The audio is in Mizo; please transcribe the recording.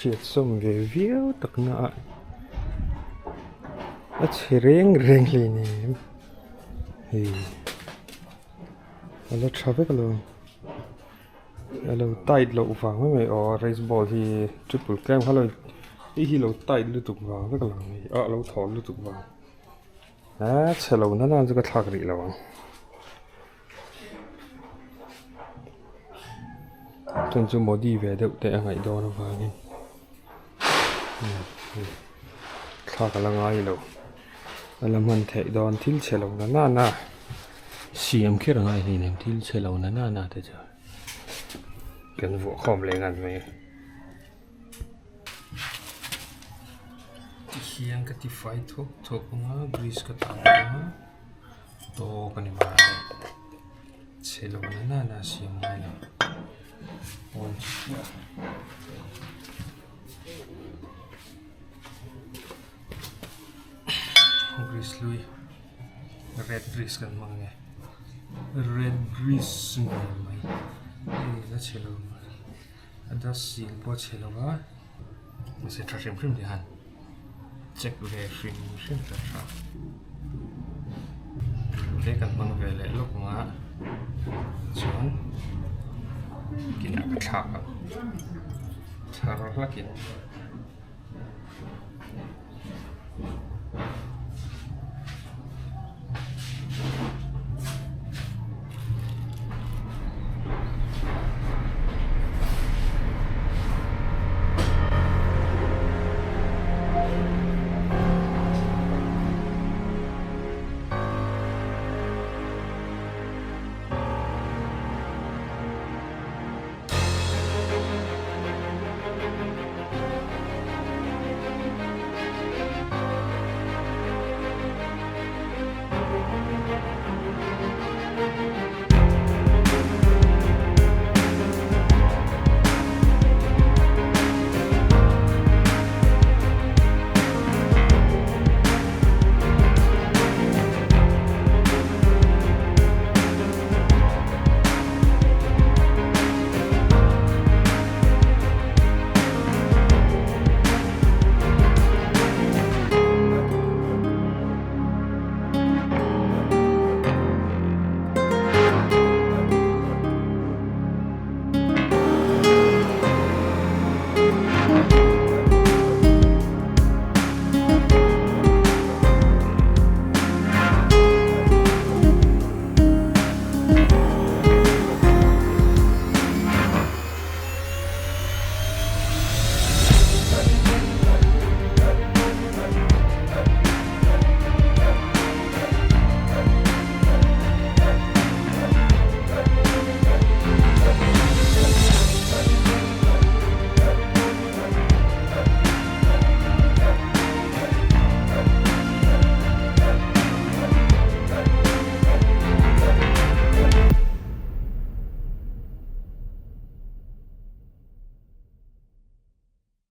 Hriat sawm ve viau tak na a a chhe reng reng hleinem hei a la tha vek lo a lo tight loh vang mai mai aw race ball hi triple clamp kha lo hei hi lo tight lutuk vang vek lo ni a lo thawl lutuk vang a chhe lo na na chu ka thlak rih lo ang. Chuan chu Modi ve deuh te a ngaih dawn avangin thlak a la ngai lo a la hman theih dawn thil chhe lo na nana siam kher a ngai hleinem thil chhe lo na nana te chu kan vuah khawm leh ngan mai a tihian ka ti fai thawk thawk ang a grease ka tah ang a. Tawk a ni mai chhe lo na na na siam ngai lo pawn chiah grease lui red grease kan hmang nge red grease ngei mai hei la chhe lo a dust seal pawh a chhe lo a mahse tha hrim hrim tih han check ve hrim hrim ta tha te kan hmang ve leh lawk ang a chuan kinah ka thlak ang thar hlakin.